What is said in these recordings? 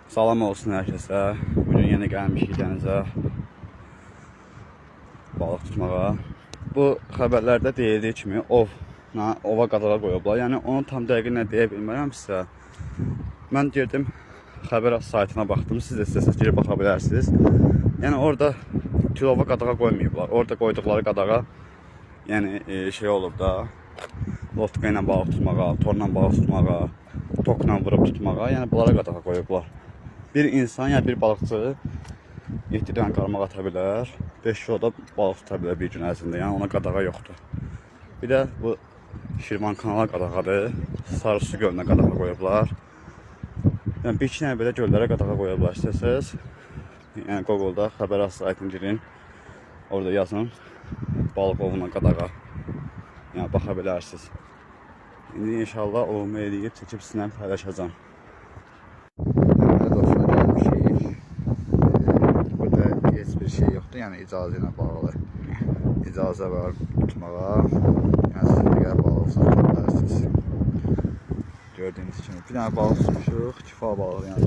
Salam olsun hər kəsə. Bugün yenə gəlmişik dənizə balıq tutmağa. Bu xəbərlərdə deyildiyi kimi ova qadağa qoyublar. Yəni onu tam dəqiq nə deyə bilmərəm sizə. Mən girdim xəbər saytına baxdım. Siz də istəsəniz girib baxa bilərsiniz. Yəni orada tilova qadağa qoymayıblar. Orada qoyduqları qadağa yəni şey olub da, lotka ilə balıq tutmağa, torla balıq tutmağa, tokla vurub tutmağa, yəni bunlara qadağa qoyublar. Bir insan, yəni bir balıqçı 7 dənə qarmaq ata bilər, 5 kiloda balıq tuta bilər bir gün ərzində, yəni ona qadağa yoxdur. Bir də bu Şirvan kanala qadağadır, Sarısu gölünə qadağa qoyublar. Yəni bir iki dənə belə göllərə qadağa qoyublar istəsəniz. Yəni Google-da xəbər saytına girin, orada yazın balıq ovuna qadağa. Yəni baxa bilərsiniz. İndi inşallah ovumu eləyib çəkib sizinlə paylaşacağam. Deməli dostlar, gəlmişik. Burada heç bir şey yoxdur, yəni icazə ilə bağlı. İcazə var tutmağa. Yəni siz də gəlib balıq tuta bilərsiniz. Gördüyünüz kimi bir dənə balıq tutmuşuq, kifa balığı yəni.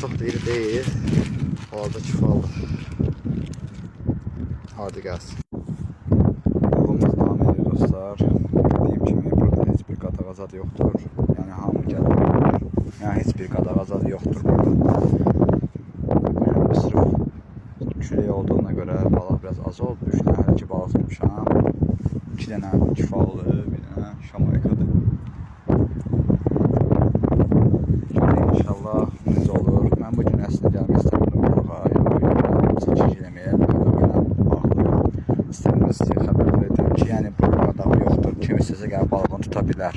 Çox da iri deyil, balaca kifaldır. Hadi gəlsin. Ovumuz davam edir dostlar. Dediyim kimi burada heç bir qadağa zad yoxdur. Yəni hamı gəlir. Yəni heç bir qadağa zad yoxdur burada. Bugün sırf külək olduğuna görə balıq biraz az oldu. 3 dənə hələ ki balıq tutmuşam. 2 dənə kifallı, bir dənə şamaykadır. İnşallah necə olur. Mən bugün əslində gəlmək istəmirdim balığa. Yəni bugün çəkiş eləməyə, qadağa ilə bağlı. İstəmirəm sizə xəbər edim ki, yəni burada qadağa yoxdur. Kim istəsə gəlib balığını tuta bilər.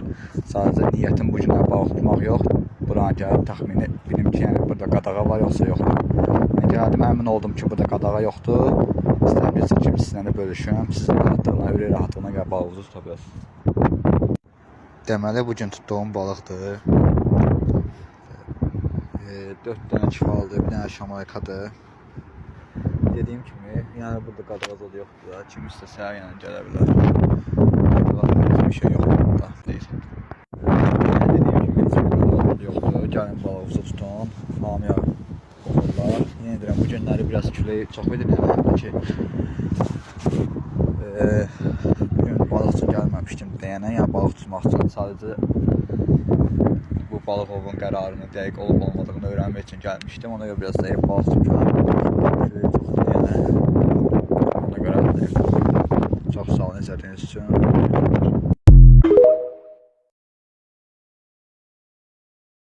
Sadəcə niyyətim bu günə balıq tutmaq yox. Buranı gəlib təxmini bilim ki, yəni burada qadağa var yoxsa yoxdur. Mən gəldim, əmin oldum ki, burada qadağa yoxdur. İstərəm ki, çəkim sizinlə də bölüşüm. Sizin rahatlığına, ürək rahatlığına gəlib balığınızı tuta bilərsiniz. Deməli, bugün tutduğum balıqdır. 4 dənə kifaldır, bir dənə şamaykadır. Dediyim kimi, yəni burada qadağa zad yoxdur da. Kim istəsə, yəni gələ bilər. Qadağa heç bir şey yoxdur burada, deyil. Yəni dediyim kimi, heç bir qadağa zad yoxdur. Gəlin balığınızı tutun, hamıya qoxurlar. Yenə deyirəm, bu günləri biraz külək çox idi, yəni həm də ki, bugün balıq üçün gəlməmişdim deyənə, yəni balıq tutmaq üçün sadəcə bu balıq ovun qərarını dəqiq olub olmadığını öyrənmək üçün gəlmişdim. Ona görə biraz zəif balıq tutmuşam. Külək çoxdur deyənə. Ona görə çox sağ olun izlədiyiniz üçün.